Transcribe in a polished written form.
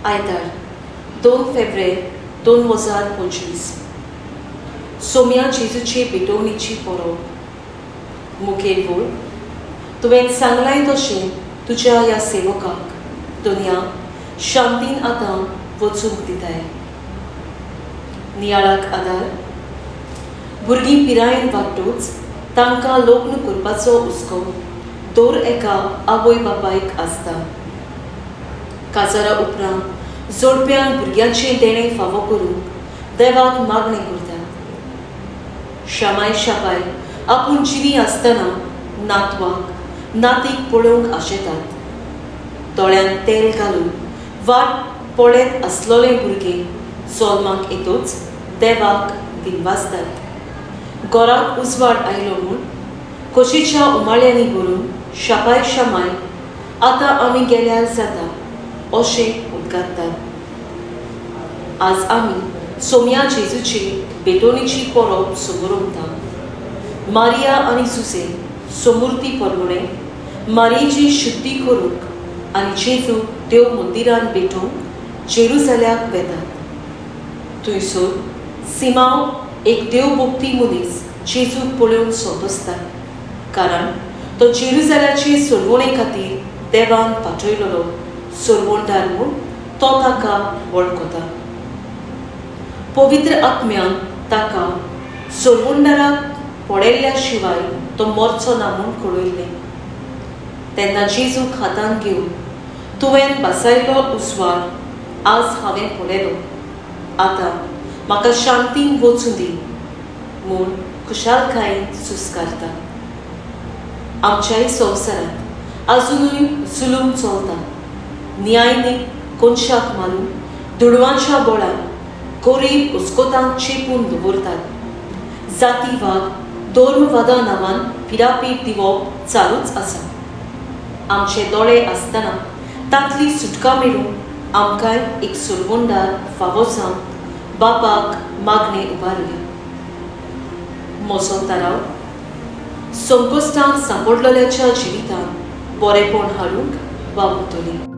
आयतार 2 फेब्रेर 2025, सोम्या जेजूचे भेटवणीची परब. मुखेल वळ. तुवें सांगलाय तशें तुज्या ह्या सेवकाक दुनिया शांतीन आतां वचूंक दिताय. नियाळाक आदार. भुरगीं पिरायेन वाडटूच तांकां लग्न करपाचो हुस्को दर एका आवय बापायक आसता. काजारा उपरांत जोडप्यान भुरग्यांचें देणें फावो करूंक देवाक मागणें करतात. शामाय शापाय आपूण जिवी आसतना नातवाक नातीक पळोवंक आशेतात. दोळ्यांत तेल घालून वाट पळयत आसलोलें भुरगें जल्माक येतूच देवाक दिनवासतात. घराक उजवाड आयलो म्हूण खोशेच्या उमाळ्यांनी भरून शापाय शामाय आतां आमी गेल्यार जाता अशें उद्गारतात. आज आमी सोम्या जेजूची भेटवणीची परब समोरमता. मारिया आनी जुजे सोमुर्ती परमणे मारियेची शुद्धी करूंक आनी जेजू देव मंदिरान भेटोवंक जेरुजाल्याक वेतात. थंयसर सिमांव एक देवभक्ती मनीस जेजूक पळोवन सोदसता, कारण तो जेरुजाल्याचे सोडवणे खातीर देवान पाठयलेलो सोडवणदार म्हूण तो ताका वळखता. पवित्र आत्म्यान ताका सोडवणदाराक पळयल्ल्या शिवाय तो मरचो ना म्हूण कळयल्लें. तेन्ना जेजूक हातान घेवन, "तुवें भासायलो उजवाड आज हांवें पळयलो, आतां म्हाका शांतीन वचूं दी" म्हूण खुशालकायेन सुस्कारता. आमच्याय संवसारांत आजुनूय जुलूम चलता. न्यायनी कोनशाक मारून दुडवांच्या बळान गरीब उस्कोतांक चेपून दवरतात. जातीवाद, धर्मवादा नांवान पिरापीट दिवप चालूच आसा. आमचे दोळे आसतना तांतली सुटका मेळूंक आमकांय एक सोडवणदार फावो जावन बापाक मागणें उबारुया. म्हजो थाराव: संकश्टांत सांपडलेल्याच्या जिवितांत बरेपण हाडूंक वावुरतली.